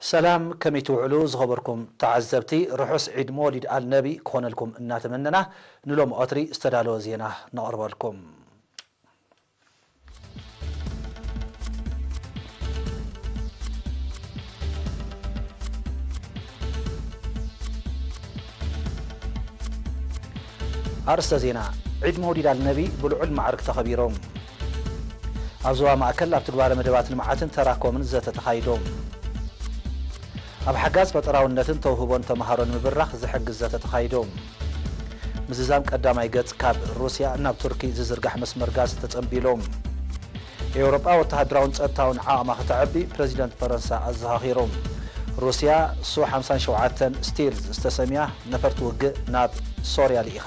ሰላም፣ ከመይ ትውዕሉ ዝኸበርኩም ተዓዘብቲ? ርሑስ ዒድ መወሊድ ኣልነቢ ክኾነልኩም እናተመነና፣ ንሎሚ ቐትሪ ዝተዳለወ ዜና ነቕርበልኩም። ኣርእስተ ዜና፣ ዒድ መውሊድ ኣልነቢ ብልዑል ማዕርግ ተኸቢሮም። ኣብ ዞባ ማእከል ኣብ ትግባረ መደባት ልምዓትን ተራኮምን ዘተ ተኻይዶም። ኣብ ሓጋዝ ፈጠራውነትን ተውህቦን ተምሃሮ ንምብራኽ ዝሕግዝ ዘተ ተኻይዶም። ምዝዛም ቀዳማይ ገጽ ካብ ሩስያ ናብ ቱርኪ ዝዝርጋሕ መስመር ጋዝ ተጸንቢሎም። ኤውሮጳ ወተሃደራውን ጸጥታውን ዓቕማ ከተዕቢ ፕረዚደንት ፈረንሳ ኣዘኻኺሮም። ሩስያ ሱ ሓምሳን ሸውዓተን ስቲልዝ ዝተሰምያ ነፈርቲ ውግእ ናብ ሶርያ ልኢኻ።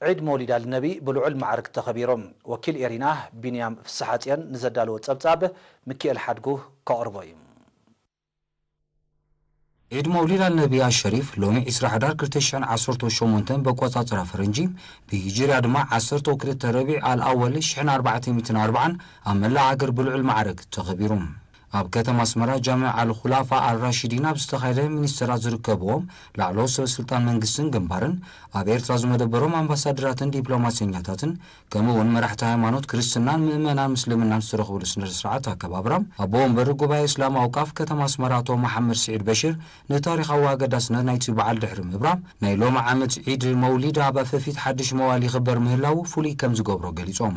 ዒድ መውሊድ ኣልነቢ ብልዑል ማዕርግ ተኸቢሮም። ወኪል ኤሪና ቢንያም ፍስሓጽዮን ንዘዳለዎ ጸብጻብ ሚኪኤል ሓድጉ ከቕርቦ እዩ። ዒድ መውሊድ ኣልነቢ ኣሸሪፍ ሎሚ ዕስራ ሕዳር ክልተ ሽሕን ዓሰርተ ሸሞንተን በቆጻጽራ ፈረንጂ፣ ብሂጅርያ ድማ ዓሰርተ ወክልተ ረቢዕ ኣልኣወል ሽሕን ኣርባዕተ ሚእትን ኣርባዓን ኣብ መላእ ሃገር ብልዑል ማዕርግ ተኸቢሩ። ኣብ ከተማ ኣስመራ ጃምዕ ኣልኹላፋ ኣልራሺዲን ኣብ ዝተኻየደ፣ ሚኒስተራት ዝርከብዎም ላዕለዎት ሰበ ስልጣን መንግስትን ግንባርን፣ ኣብ ኤርትራ ዝመደበሮም ኣምባሳደራትን ዲፕሎማሰኛታትን፣ ከምኡ እውን መራሕቲ ሃይማኖት ክርስትናን ምእመናን ምስልምናን ዝተረኽብሉ ስነ ስርዓት ኣከባብራ፣ ኣቦ ወንበር ጉባኤ እስላም ኣውቃፍ ከተማ ኣስመራ ኣቶ መሓመድ ስዒድ በሽር፣ ንታሪኻዊ ኣገዳስነት ናይቲ በዓል ድሕሪ ምብራም፣ ናይ ሎሚ ዓመት ዒድ መውሊድ ኣብ ኣፈፊት ሓድሽ መዋል ይኽበር ምህላዉ ፍሉይ ከም ዝገብሮ ገሊጾም።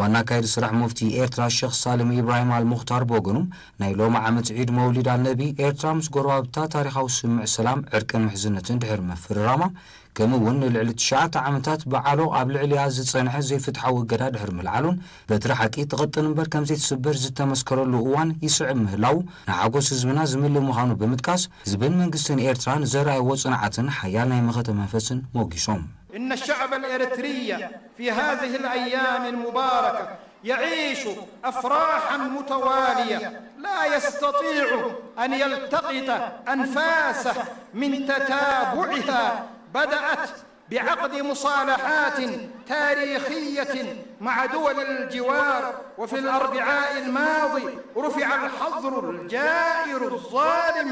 ዋና ኣካያዲ ስራሕ ሙፍቲ ኤርትራ ሸኽ ሳልም ኢብራሂም ኣልሙኽታር ብወገኑ፣ ናይ ሎሚ ዓመት ዒድ መውሊድ ኣልነቢ፣ ኤርትራ ምስ ጎረባብታ ታሪኻዊ ስምምዕ ሰላም፣ ዕርቅን ምሕዝነትን ድሕሪ ምፍርራማ፣ ከምኡ እውን ንልዕሊ ትሽዓተ ዓመታት ብዓሎ ኣብ ልዕሊኣ ዝጸንሐ ዘይፍትሓዊ እገዳ ድሕሪ ምልዓሉን፣ በትሪ ሓቂ ትቐጥን እምበር ከም ዘይትስበር ዝተመስከረሉ እዋን ይስዕብ ምህላዉ፣ ንሓጎስ ህዝብና ዝምልእ ምዃኑ ብምጥቃስ፣ ህዝብን መንግስትን ኤርትራ ንዘርኣይዎ ጽንዓትን ሓያል ናይ መኸተ መንፈስን ሞጊሶም። إن الشعب الإريتري في هذه الأيام المباركة يعيش أفراحا متوالية، لا يستطيع أن يلتقط أنفاسه من تتابعها. بدأت بعقد مصالحات تاريخية مع دول الجوار، وفي الأربعاء الماضي رفع الحظر الجائر الظالم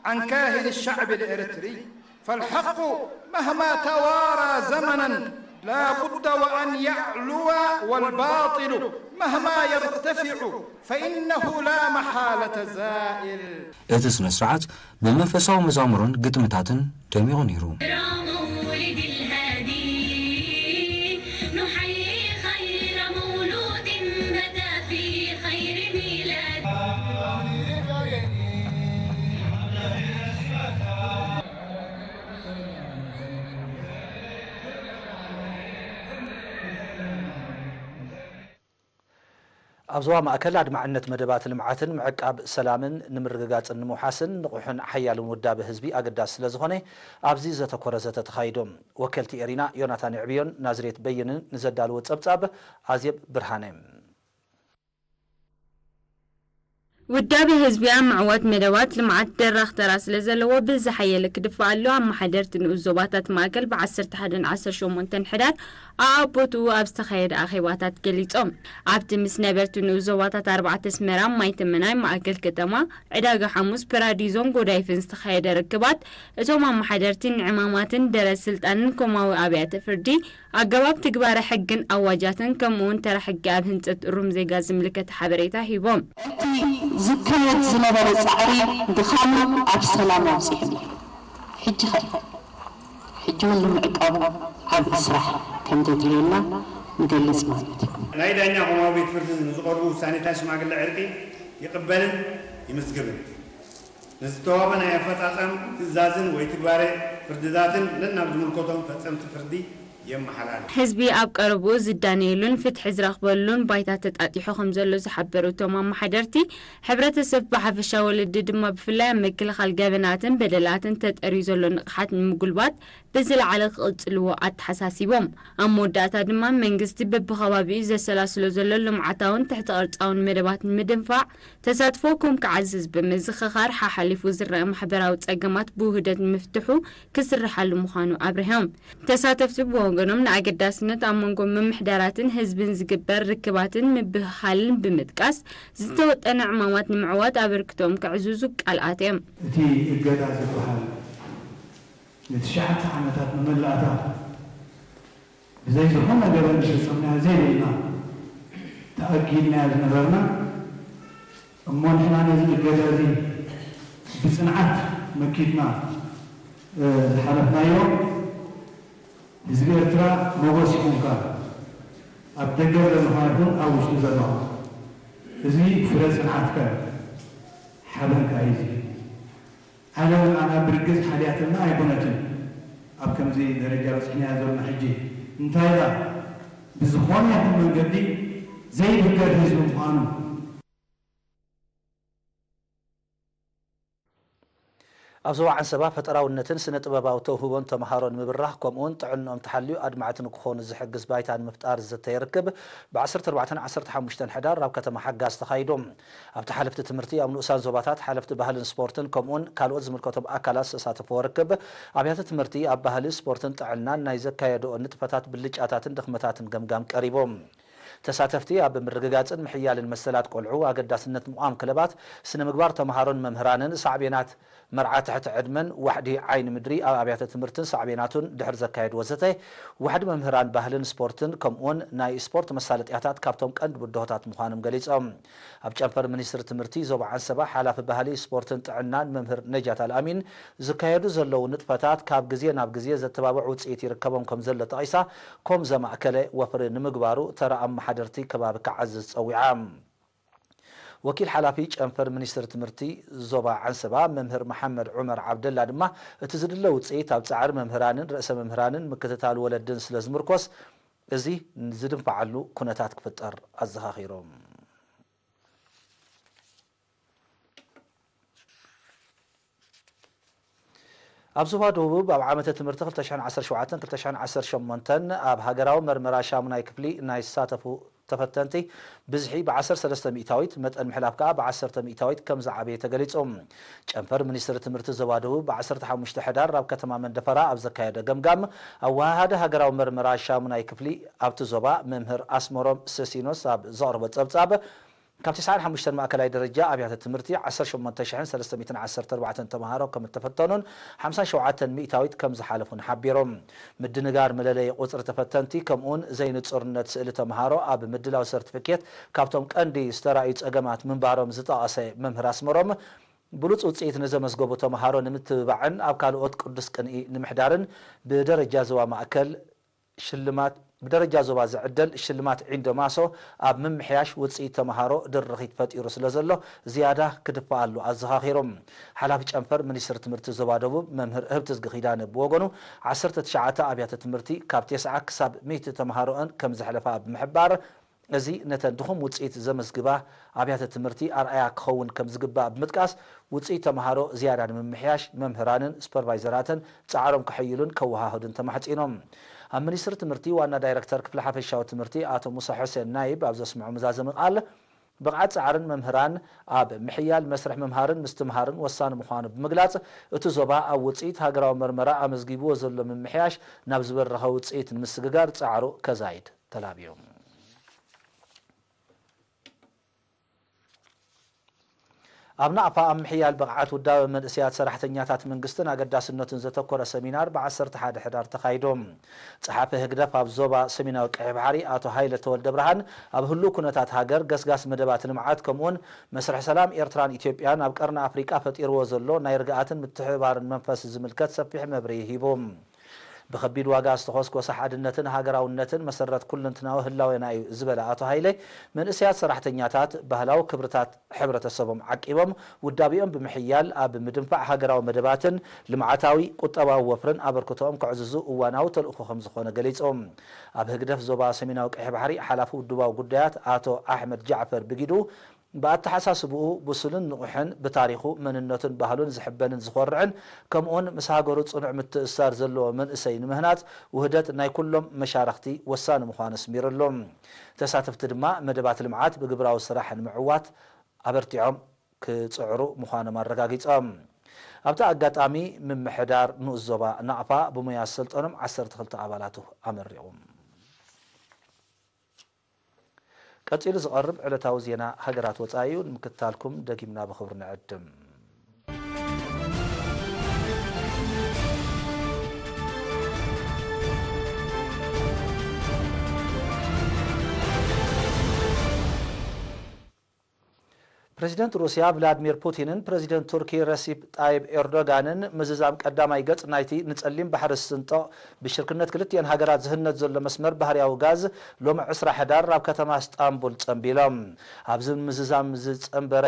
عن كاهل الشعب الإريتري. فالحق مهما توارى زمنا لا بد وأن يعلو، والباطل مهما يرتفع فإنه لا محالة زائل. እቲ ስነ ስርዓት ብመንፈሳዊ መዛሙርን ግጥምታትን ደሚቑ ነይሩ። ذكرى مولد الهادي، نحيي خير مولود بدا في خير ميلاد. ኣብ ዞባ ማእከል ኣድማዕነት መደባት ልምዓትን ምዕቃብ ሰላምን ንምርግጋጽን ንምውሓስን ንቑሕን ሓያልን ውዳበ ህዝቢ ኣገዳሲ ስለ ዝኾነ፣ ኣብዚ ዘተኮረ ዘተ ተኻይዶም። ወከልቲ ኤሪና ዮናታን ይዕብዮን ናዝሬት በየንን ንዘዳልዎ ጸብጻብ ኣዜብ ብርሃነ። ውዳበ ህዝቢ ኣብ ምዕዋት መደባት ልምዓት ደራኽ ተራ ስለ ዘለዎ፣ ብዝሓየለ ክድፋእ ኣለዎ። ኣመሓደርቲ ንኡስ ዞባታት ማእከል ብዓሰርተ ሓደን ዓሰርተ ሸሞንተን ሕዳር ኣኣቦትኡ ኣብ ዝተኻየደ ኣኼባታት ገሊጾም። ኣብቲ ምስ ነበርቲ ንኡስ ዞባታት ኣርባዕተ ኣስመራ፣ ማይተመናይ፣ ማእከል ከተማ፣ ዕዳጋ ሓሙስ፣ ፕራዲዞን ጎዳይፍን ዝተኻየደ ርክባት፣ እቶም ኣመሓደርቲ ንዕማማትን ደረት ስልጣንን ኮማዊ ኣብያተ ፍርዲ፣ ኣገባብ ትግባረ ሕግን ኣዋጃትን፣ ከምኡውን ተራ ሕጊ ኣብ ህንጸት እሩም ዜጋ ዝምልከት ሓበሬታ ሂቦም። እቲ ዝካየድ ዝነበረ ጻዕሪ ድኻም ኣብ ሰላም ኣብጺሑና። ሕጂ ኸ? ሕጂ እውን ንምዕቃቡ ዓቢ ስራሕ ከም ዘድልየና ንገልጽ ማለት እዩ። ናይ ዳኛ ኮማዊ ቤት ፍርዲ ንዝቐርቡ ውሳኔታት ሽማግለ ዕርቂ ይቕበልን ይምዝግብን። ንዝተዋበ ናይ ኣፈጻጸም ትእዛዝን ወይ ትግባረ ፍርድታትን ነናብ ዝምልከቶም ፈጸምቲ ፍርዲ የመሓላልፍ። ህዝቢ ኣብ ቀረብኡ ዝዳነየሉን ፍትሒ ዝረኽበሉን ባይታ ተጣጢሑ ከም ዘሎ ዝሓበሩ እቶም ኣመሓደርቲ፣ ሕብረተሰብ ብሓፈሻ፣ ወለዲ ድማ ብፍላይ ኣብ ምክልኻል ገበናትን በደላትን ተጠርዩ ዘሎ ንቕሓት ንምጉልባት ብዝለዓለ ክቕጽልዎ ኣተሓሳሲቦም። ኣብ መወዳእታ ድማ መንግስቲ በብኸባቢኡ ዘሰላስሎ ዘሎ ልምዓታውን ትሕተ ቅርጻውን መደባት ንምድንፋዕ ተሳትፎኩም ክዓዝዝ ብምዝኽኻር፣ ሓሓሊፉ ዝረኣ ማሕበራዊ ጸገማት ብውህደት ንምፍትሑ ክስርሓሉ ምዃኑ ኣብሪሆም። ተሳተፍቲ ብወ- ወገኖም ንኣገዳስነት ኣብ መንጎ ምምሕዳራትን ህዝብን ዝግበር ርክባትን ምብህሃልን ብምጥቃስ፣ ዝተወጠነ ዕማማት ንምዕዋት ኣበርክቶኦም ከዕዝዙ ቃል ኣትዮም። እቲ እገዳ ዝበሃል ንትሽዓተ ዓመታት ንመላእታ ብዘይ ዝኾነ ገበን ዝፈጸምናዮ ዘይብልና ተኣጊድናዮ ዝነበርና፣ እሞ ንሕና ነዚ እገዳ እዚ ብጽንዓት መኪትና፣ እ፣ ዝሓለፍናዮ፣ ህዝቢ ኤርትራ ሞጎስ ይኹንካ፣ ኣብ ደገ ዘለኻ ይኹን ኣብ ውሽጢ ዘለኻ። እዚ ፍረ ጽንዓትካ እዩ፣ ሓበንካ እዩ እዚ። ዓለም ኣና ብርግጽ ሓልያትና ኣይኮነትን ኣብ ከምዚ ደረጃ በጺሕናያ ዘለና ሕጂ። እንታይ ደኣ ብዝኾነ ይኹን መንገዲ ዘይብገር ህዝቢ ምዃኑ። ኣብ ዞባ ዓንሰባ ፈጠራውነትን ስነ ጥበባዊ ተውህቦን ተምሃሮ ንምብራኽ ከምኡውን ጥዕንኦም ተሓልዩ ኣድማዕቲ ንክኾኑ ዝሕግዝ ባይታ ንምፍጣር ዝዘተ ይርክብ። ብ ዓሰርተ ኣርባዕተን ዓሰርተ ሓሙሽተን ሕዳር ኣብ ከተማ ሓጋዝ ተኻይዱ። ኣብቲ ሓለፍቲ ትምህርቲ ኣብ ንኡሳን ዞባታት ሓለፍቲ ባህልን ስፖርትን ከምኡውን ካልኦት ዝምልከቶም ኣካላት ዝተሳተፈዎ ርክብ ኣብያተ ትምህርቲ ኣብ ባህሊ፣ ስፖርትን ጥዕናን ናይ ዘካየድኦ ንጥፈታት ብልጫታትን ድኽመታትን ገምጋም ቀሪቡ። ተሳተፍቲ ኣብ ምርግጋጽን ምሕያልን መሰላት ቆልዑ፣ ኣገዳስነት ምቋም ክለባት፣ ስነ ምግባር ተምሃሮን መምህራንን፣ ሳዕቤናት መርዓ ትሕቲ ዕድመን ዋሕዲ ዓይኒ ምድሪ ኣብ ኣብያተ ትምህርትን ሳዕቤናቱን ድሕሪ ዘካየድዎ ዘተ፣ ዋሕዲ መምህራን ባህልን ስፖርትን ከምኡውን ናይ ስፖርት መሳለጥያታት ካብቶም ቀንዲ ብድሆታት ምዃኖም ገሊጾም። ኣብ ጨንፈር ሚኒስትሪ ትምህርቲ ዞባ ዓንሰባ ሓላፊ ባህሊ፣ ስፖርትን ጥዕናን መምህር ነጃት ኣልኣሚን ዝካየዱ ዘለዉ ንጥፈታት ካብ ግዜ ናብ ግዜ ዘተባብዕ ውጽኢት ይርከቦም ከም ዘሎ ጠቒሳ፣ ኮም ዘማእከለ ወፍሪ ንምግባሩ ተራ ኣመሓደርቲ ከባቢ ክዓዝዝ ጸዊዓ። ወኪል ሓላፊ ጨንፈር ሚኒስትሪ ትምህርቲ ዞባ ዓንሰባ መምህር መሓመድ ዑመር ዓብደላ ድማ እቲ ዝድለ ውጽኢት ኣብ ጻዕሪ መምህራንን ርእሰ መምህራንን ምክትታል ወለድን ስለ ዝምርኮስ እዚ ዝድንፍዓሉ ኩነታት ክፍጠር ኣዘኻኺሮም። ኣብ ዞባ ደቡብ ኣብ ዓመተ ትምህርቲ ክልተ ሽሕን ዓሰርተ ሸውዓተን ክልተ ሽሕን ዓሰርተ ሸሞንተን ኣብ ሃገራዊ መርመራ ሻሙናይ ክፍሊ ናይ ዝሳተፉ ተፈተንቲ ብዝሒ ብ ዓሰርተ ሰለስተ ሚእታዊት፣ መጠን ምሕላፍ ከኣ ብ ዓሰርተ ሚእታዊት ከም ዝዓበየ ተገሊጹ። ጨንፈር ሚኒስትሪ ትምህርቲ ዞባ ደቡብ ብ ዓሰርተ ሓሙሽተ ሕዳር ኣብ ከተማ መንደፈራ ኣብ ዘካየደ ገምጋም፣ ኣወሃሃዲ ሃገራዊ መርመራ ሻሙናይ ክፍሊ ኣብቲ ዞባ መምህር ኣስመሮም ሰሲኖስ ኣብ ዘቕረቦ ጸብጻብ፣ ካብ ተስዓን ሓሙሽተን ማእከላይ ደረጃ ኣብያተ ትምህርቲ ዓሰርተ ሸሞንተ ሽሕን ሰለስተ ሚእትን ዓሰርተ ኣርባዕተን ተምሃሮ ከም እተፈተኑን ሓምሳን ሸውዓተን ሚእታዊት ከም ዝሓለፉን ሓቢሮም። ምድንጋር መለለዪ ቁጽሪ ተፈተንቲ ከምኡውን ዘይንጹርነት ስእሊ ተምሃሮ ኣብ ምድላው ሰርቲፊኬት ካብቶም ቀንዲ ዝተራእዩ ጸገማት ምንባሮም ዝጠቐሰ መምህር ኣስመሮም፣ ብሉጽ ውጽኢት ንዘመዝገቡ ተምሃሮ ንምትብባዕን ኣብ ካልኦት ቅዱስ ቅንኢ ንምሕዳርን ብደረጃ ዞባ ማእከል ሽልማት፣ ብደረጃ ዞባ ዝዕደል ሽልማት ዒንዶ ማሶ ኣብ ምምሕያሽ ውጽኢት ተምሃሮ ድርኺት ፈጢሩ ስለ ዘሎ ዝያዳ ክድፈኣሉ ኣዘኻኺሮም። ሓላፊ ጨንፈር ሚኒስትሪ ትምህርቲ ዞባ ደቡብ መምህር ህብትዝጊ ኪዳነ ብወገኑ፣ ዓሰርተ ትሽዓተ ኣብያተ ትምህርቲ ካብ ተስዓ ክሳብ ሚእቲ ተምሃሮኣን ከም ዘሕለፋ ብምሕባር፣ እዚ ነተን ድኹም ውጽኢት ዘመዝግባ ኣብያተ ትምህርቲ ኣርኣያ ክኸውን ከም ዝግባእ ብምጥቃስ፣ ውጽኢት ተምሃሮ ዝያዳ ንምምሕያሽ መምህራንን ሱፐርቫይዘራትን ጻዕሮም ከሐይሉን ከወሃህዱን ተማሕጺኖም። ኣብ ሚኒስትሪ ትምህርቲ ዋና ዳይረክተር ክፍሊ ሓፈሻዊ ትምህርቲ ኣቶ ሙሳ ሑሴን ናይብ ኣብ ዘስምዖ መዛዘሚ ቃል፣ ብቕዓት ጻዕርን መምህራን ኣብ ምሕያል መስርሕ ምምሃርን ምስትምሃርን ወሳኒ ምዃኑ ብምግላጽ፣ እቲ ዞባ ኣብ ውጽኢት ሃገራዊ መርመራ ኣመዝጊብዎ ዘሎ ምምሕያሽ ናብ ዝበረኸ ውጽኢት ንምስግጋር ጻዕሩ ከዛይድ ተላብዩ። ኣብ ናቕፋ ኣብ ምሕያል ብቕዓት ውዳበ መንእሰያት ሰራሕተኛታት መንግስትን ኣገዳስነቱን ዘተኮረ ሰሚናር ብ ዓሰርተ ሓደ ሕዳር ተኻይዱ። ጸሓፊ ህግደፍ ኣብ ዞባ ሰሜናዊ ቀይሕ ባሕሪ ኣቶ ሃይለ ተወልደ ብርሃን፣ ኣብ ህሉው ኩነታት ሃገር፣ ገስጋስ መደባት ልምዓት ከምኡውን መስርሕ ሰላም ኤርትራን ኢትዮጵያን ኣብ ቀርኒ ኣፍሪቃ ፈጢርዎ ዘሎ ናይ ርግኣትን ምትሕብባርን መንፈስ ዝምልከት ሰፊሕ መብርሂ ሂቡ። ብኸቢድ ዋጋ ዝተኾስኮሰ ሓድነትን ሃገራውነትን መሰረት ኩለንትናዊ ህላዌና እዩ ዝበለ ኣቶ ሃይለ፣ መንእሰያት ሰራሕተኛታት ባህላዊ ክብርታት ሕብረተሰቦም ዓቂቦም ውዳቤኦም ብምሕያል ኣብ ምድንፋዕ ሃገራዊ መደባትን ልምዓታዊ ቁጠባዊ ወፍርን ኣበርክቶኦም ከዕዝዙ እዋናዊ ተልእኾ ከም ዝኾነ ገሊጹ። ኣብ ህግደፍ ዞባ ሰሜናዊ ቀይሕ ባሕሪ ሓላፊ ውድባዊ ጉዳያት ኣቶ ኣሕመድ ጃዕፈር ብጊዱ፣ ብኣተሓሳስብኡ ብሱልን ንቑሕን፣ ብታሪኹ፣ መንነቱን ባህሉን ዝሕበንን ዝኾርዕን፣ ከምኡውን ምስ ሃገሩ ጽኑዕ ምትእስሳር ዘለዎ መንእሰይ ንምህናጽ ውህደት ናይ ኩሎም መሻርኽቲ ወሳኒ ምዃኑ ኣስሚሩሉ። ተሳተፍቲ ድማ መደባት ልምዓት ብግብራዊ ስራሕ ንምዕዋት ኣበርቲዖም ክጽዕሩ ምዃኖም ኣረጋጊጾም። ኣብቲ ኣጋጣሚ ምምሕዳር ንኡስ ዞባ ናቕፋ ብሞያ ዝሰልጠኖም ዓሰርተ ክልተ ኣባላቱ ኣመሪቑ። ቀጺሉ ዝቐርብ ዕለታዊ ዜና ሃገራት ወጻኢ እዩ። ንምክትታልኩም ደጊምና ብኽብሪ ንዕድም። ፕረዚደንት ሩስያ ቭላድሚር ፑቲንን ፕረዚደንት ቱርኪ ረሲፕ ጣይብ ኤርዶጋንን ምዝዛም ቀዳማይ ገጽ ናይቲ ንጸሊም ባሕሪ ዝስንጥቕ ብሽርክነት ክልቲኤን ሃገራት ዝህነጽ ዘሎ መስመር ባህርያዊ ጋዝ ሎሚ ዕስራ ሕዳር ኣብ ከተማ እስጣንቡል ጸንቢሎም። ኣብዚ ምዝዛም ዝጸንበረ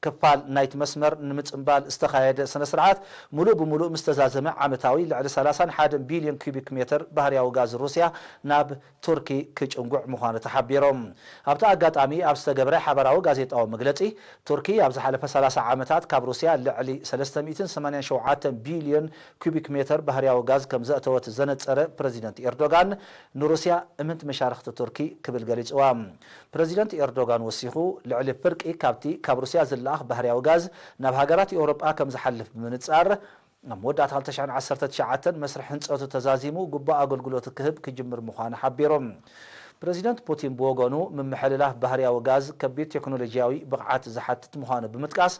ክፋል ናይቲ መስመር ንምጽንባል ዝተኻየደ ስነ ስርዓት፣ ምሉእ ብምሉእ ምስ ተዛዘመ፣ ዓመታዊ ልዕሊ ሰላሳን ሓደን ቢልዮን ኪዩቢክ ሜተር ባህርያዊ ጋዝ ሩስያ ናብ ቱርኪ ክጭንጉዕ ምዃኑ ተሓቢሩ። ኣብቲ ኣጋጣሚ ኣብ ዝተገብረ ሓበራዊ ጋዜጣዊ መግለጺ፣ ቱርኪ ኣብ ዝሓለፈ ሰላሳ ዓመታት ካብ ሩስያ ልዕሊ ሰለስተ ሚእትን ሰማንያን ሸውዓተን ቢልዮን ኪዩቢክ ሜተር ባህርያዊ ጋዝ ከም ዘእተወት ዘነጸረ ፕረዚደንት ኤርዶጋን፣ ንሩስያ እምንቲ መሻርኽቲ ቱርኪ ክብል ገሊጽዋ። ፕረዚደንት ኤርዶጋን ወሲኹ፣ ልዕሊ ፍርቂ ካብቲ ካብ ሩስያ ዝለኣኽ ባህርያዊ ጋዝ ናብ ሃገራት ኤውሮጳ ከም ዝሓልፍ ብምንጻር፣ ኣብ መወዳእታ ክልተ ሽሕን ዓሰርተ ትሽዓተን መስርሕ ህንጸቱ ተዛዚሙ ግቡእ ኣገልግሎት ክህብ ክጅምር ምዃኑ ሓቢሩ። ፕረዚደንት ፑቲን ብወገኑ፣ ምምሕልላፍ ባህርያዊ ጋዝ ከቢድ ቴክኖሎጂያዊ ብቕዓት ዝሓትት ምዃኑ ብምጥቃስ፣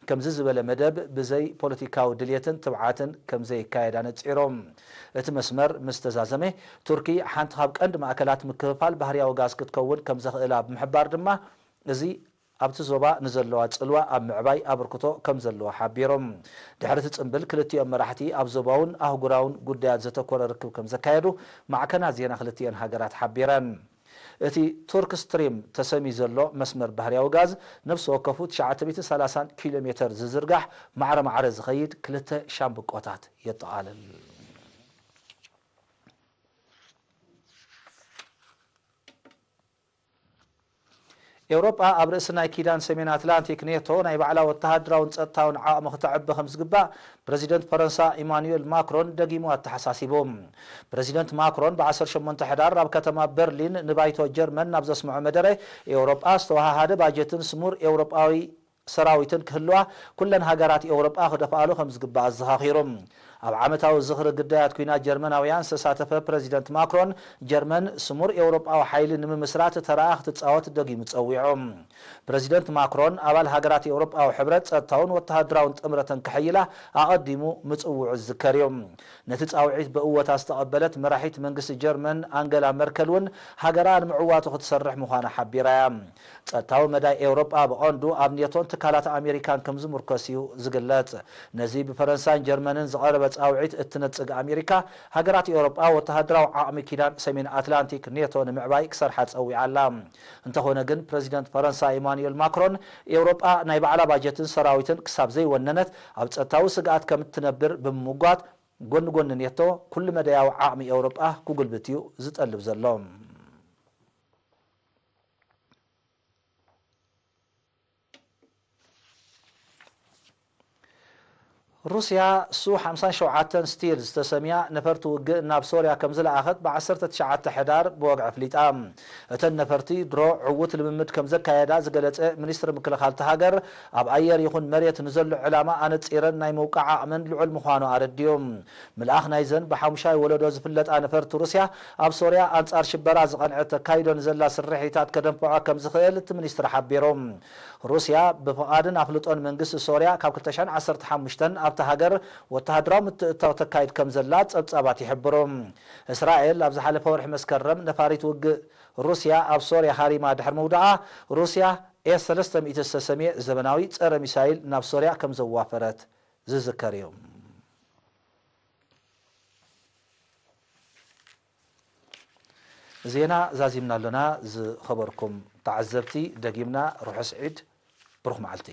ከምዚ ዝበለ መደብ ብዘይ ፖለቲካዊ ድልየትን ትብዓትን ከም ዘይካየድ ኣነጺሩ። እቲ መስመር ምስ ተዛዘመ፣ ቱርኪ ሓንቲ ካብ ቀንዲ ማእከላት ምክፍፋል ባህርያዊ ጋዝ ክትከውን ከም ዘኽእላ ብምሕባር ድማ፣ እዚ ኣብቲ ዞባ ንዘለዋ ጽልዋ ኣብ ምዕባይ ኣበርክቶ ከም ዘለዎ ሓቢሩ። ድሕሪ እቲ ጽምብል፣ ክልቲኦም መራሕቲ ኣብ ዞባውን ኣህጉራውን ጉዳያት ዘተኮረ ርክብ ከም ዘካየዱ ማዕከናት ዜና ክልቲኤን ሃገራት ሓቢረን። እቲ ቱርክ ስትሪም ተሰምዩ ዘሎ መስመር ባህርያዊ ጋዝ፣ ነፍሲ ወከፉ ትሽዓተ ሚእትን ሰላሳን ኪሎ ሜተር ዝዝርጋሕ፣ ማዕረ ማዕረ ዝኸይድ ክልተ ሻምብቆታት የጠቓልል። ኤውሮጳ ኣብ ርእሲ ናይ ኪዳን ሰሜን ኣትላንቲክ ኔቶ ናይ ባዕላ ወተሃደራውን ጸጥታውን ዓቕሚ ክተዕቢ ከም ዝግባእ ፕረዚደንት ፈረንሳ ኢማኑኤል ማክሮን ደጊሙ ኣተሓሳሲቡ። ፕረዚደንት ማክሮን ብ ዓሰርተ ሸሞንተ ሕዳር ኣብ ከተማ በርሊን ንባይቶ ጀርመን ናብ ዘስምዖ መደረ፣ ኤውሮጳ ዝተወሃሃደ ባጀትን ስሙር ኤውሮጳዊ ሰራዊትን ክህልዋ ኩለን ሃገራት ኤውሮጳ ክደፍኣሉ ከም ዝግባእ ኣዘኻኺሩ። ኣብ ዓመታዊ ዝኽሪ ግዳያት ኲናት ጀርመናውያን ዝተሳተፈ ፕረዚደንት ማክሮን፣ ጀርመን ስሙር ኤውሮጳዊ ሓይሊ ንምምስራት ተራኣ ክትጻወት ደጊሙ ጸዊዑ። ፕረዚደንት ማክሮን፣ ኣባል ሃገራት ኤውሮጳዊ ሕብረት ጸጥታውን ወተሃደራውን ጥምረተን ክሕይላ ኣቐዲሙ ምጽውዑ ዝዝከር እዩ። ነቲ ጻውዒት ብእወታ ዝተቐበለት መራሒት መንግስቲ ጀርመን ኣንገላ መርከል እውን፣ ሃገራ ንምዕዋቱ ክትሰርሕ ምዃና ሓቢራ እያ። ጸጥታዊ መዳይ ኤውሮጳ ብቐንዱ ኣብ ኔቶን ትካላት ኣሜሪካን ከም ዝምርኮስ እዩ ዝግለጽ። ነዚ ብፈረንሳን ጀርመንን ዝቐረበ ጻውዒት እትነጽግ ኣሜሪካ፣ ሃገራት ኤውሮጳ ወተሃደራዊ ዓቕሚ ኪዳን ሰሜን ኣትላንቲክ ኔቶ ንምዕባይ ክሰርሓ ጸዊዓ ኣላ። እንተኾነ ግን፣ ፕረዚደንት ፈረንሳ ኢማኑኤል ማክሮን፣ ኤውሮጳ ናይ ባዕላ ባጀትን ሰራዊትን ክሳብ ዘይወነነት፣ ኣብ ጸጥታዊ ስግኣት ከም እትነብር ብምምጓት፣ ጎኒ ጎኒ ኔቶ፣ ኩሉ መዳያዊ ዓቕሚ ኤውሮጳ ክጉልብት እዩ ዝጠልብ ዘሎ። ሩስያ ሱ ሓምሳን ሸውዓተን ስቲል ዝተሰምያ ነፈርቲ ውግእ ናብ ሶርያ ከም ዝለኣኸት ብ ዓሰርተ ትሽዓተ ሕዳር ብወግዒ ኣፍሊጣ። እተን ነፈርቲ ድሮ ዕዉት ልምምድ ከም ዘካየዳ ዝገለጸ ሚኒስትሪ ምክልኻል እታ ሃገር፣ ኣብ ኣየር ይኹን መሬት ንዘሎ ዕላማ ኣነጺረን ናይ ምውቃዕ ዓቕመን ልዑል ምዃኑ ኣረዲኡ። ምልኣኽ ናይዘን ብሓሙሻይ ወለዶ ዝፍለጣ ነፈርቲ ሩስያ፣ ኣብ ሶርያ ኣንጻር ሽበራ ዝቐንዐ ተካይዶ ንዘላ ስርሒታት ከደንፍዖ ከም ዝኽእል እቲ ሚኒስትሪ ሓቢሩ። ሩስያ ብፍቓድን ኣፍልጦን መንግስቲ ሶርያ ካብ ክልተ ሽሕን ዓሰርተ ሓሙሽተን ኣብታ ሃገር ወተሃደራዊ ምትእትታው ተካይድ ከም ዘላ ጸብጻባት ይሕብሩ። እስራኤል ኣብ ዝሓለፈ ወርሒ መስከረም ነፋሪት ውግእ ሩስያ ኣብ ሶርያ ሃሪማ ድሕሪ ምውዳቓ፣ ሩስያ ኤስ ሰለስተ ሚእቲ ዝተሰምየ ዘመናዊ ጸረ ሚሳይል ናብ ሶርያ ከም ዘዋፈረት ዝዝከር እዩ። ዜና ዛዚምና ኣሎና። ዝኸበርኩም ተዓዘብቲ፣ ደጊምና ርሑስ ዒድ፣ ብሩኽ መዓልቲ።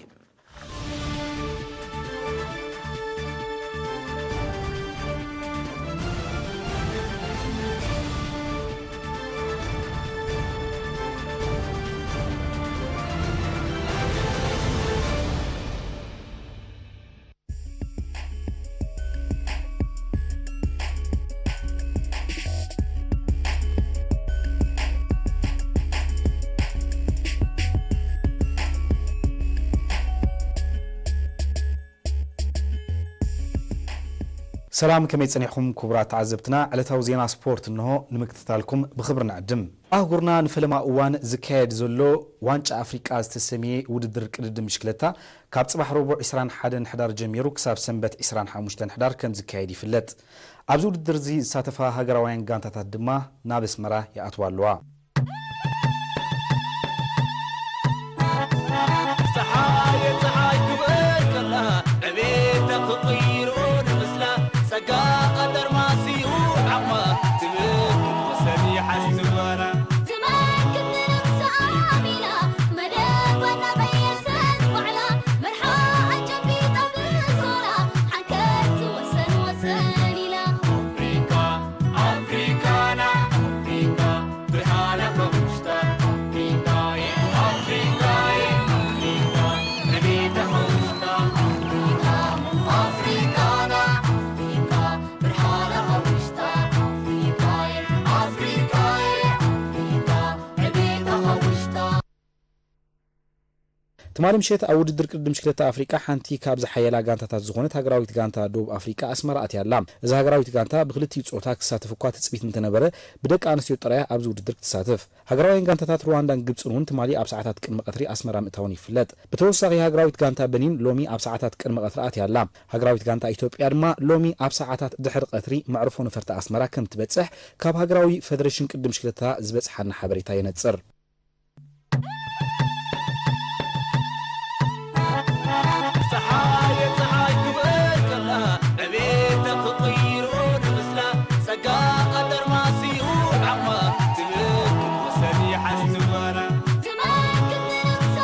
ሰላም፣ ከመይ ጸኒሕኩም ክቡራት ተዓዘብትና? ዕለታዊ ዜና ስፖርት እንሆ ንምክትታልኩም ብኽብሪ ንዕድም። ኣህጉርና ንፈለማ እዋን ዝካየድ ዘሎ ዋንጫ ኣፍሪቃ ዝተሰምየ ውድድር ቅድድም ብሽክለታ ካብ ጽባሕ ረቡዕ ዕስራን ሓደን ሕዳር ጀሚሩ ክሳብ ሰንበት ዕስራን ሓሙሽተን ሕዳር ከም ዝካየድ ይፍለጥ። ኣብዚ ውድድር እዚ ዝሳተፋ ሃገራውያን ጋንታታት ድማ ናብ ኣስመራ ይኣትዋ ኣለዋ። ጸሓየ ጸሓይ ክበል ከላ ዕቤታ ክቕይሮ ንምስላ ጸጋ ኣደርማስዩ ዓቕማ ትብል ክትወሰን ይሓስትበራ። ትመክት ንነብሳ ኣሚና መደባና ቀየሰት ባዕላ መርሓ ኣጨቢጣ ብሶላ ሓንከት ትወሰን ወሰን ኢላ። ኣፍሪካ ኣፍሪካና ኣፍሪካ ብርሃና ከውሽታ ኣፍሪካ ኣፍሪካ ኣፍሪካ ዕቤታ ከውሽታ ኣፍሪካ ኣፍሪካና ኣፍሪካ ብርሃና ከውሽታ ኣፍሪካ ኣፍሪካ ኣፍሪካ ዕቤታ ከውሽታ። ትማሊ ምሸት ኣብ ውድድር ቅድድም ብሽክለታ ኣፍሪቃ ሓንቲ ካብ ዝሓየላ ጋንታታት ዝኾነት ሃገራዊት ጋንታ ደቡብ ኣፍሪቃ ኣስመራ ኣትያ ኣላ። እዛ ሃገራዊት ጋንታ ብክልቲኡ ጾታ ክሳተፍ እኳ ትጽቢት እንተነበረ፣ ብደቂ ኣንስትዮ ጥራያ ኣብዚ ውድድር ክትሳተፍ። ሃገራውያን ጋንታታት ሩዋንዳን ግብጽን እውን ትማሊ ኣብ ሰዓታት ቅድሚ ቀትሪ ኣስመራ ምእታወን ይፍለጥ። ብተወሳኺ ሃገራዊት ጋንታ በኒን ሎሚ ኣብ ሰዓታት ቅድሚ ቀትሪ ኣትያ ኣላ። ሃገራዊት ጋንታ ኢትዮጵያ ድማ ሎሚ ኣብ ሰዓታት ድሕሪ ቀትሪ መዕርፎ ነፈርቲ ኣስመራ ከም ትበጽሕ ካብ ሃገራዊ ፈደሬሽን ቅድድም ብሽክለታ ዝበጽሓና ሓበሬታ የነጽር። ጸሓየ ጸሓይ ክበል ከላ ዕቤታ ክቕይሮ ንምስላ ጸጋ ኣደርማስዩ ዓቕማ ትብል ክትወሰን ይሓስትበራ። ትመክት ንነብሳ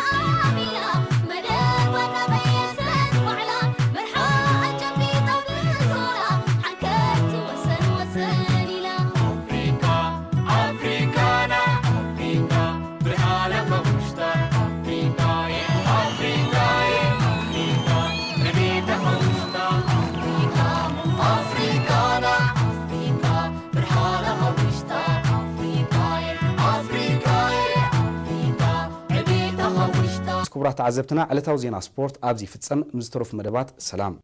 ኣሚና መደባና ቀየሰት ባዕላ መርሓ ኣጨቢጣ ብሶላ ሓንከት ትወሰን ወሰን ኢላ። ኣፍሪካ ኣፍሪካና ኣፍሪካ ብርሃና ከውሽታ ኣፍሪካ ኣፍሪካ ኣፍሪካ ዕቤታ ከውሽታ ኣፍሪካ ኣፍሪካና ኣፍሪካ ብርሃና ከውሽታ ኣፍሪካ ኣፍሪካ ኣፍሪካ ዕቤታ ከውሽታ። ክቡራት ተዓዘብትና፣ ዕለታዊ ዜና ስፖርት ኣብዚ ይፍጸም። ምስ ዝተረፉ መደባት ሰላም።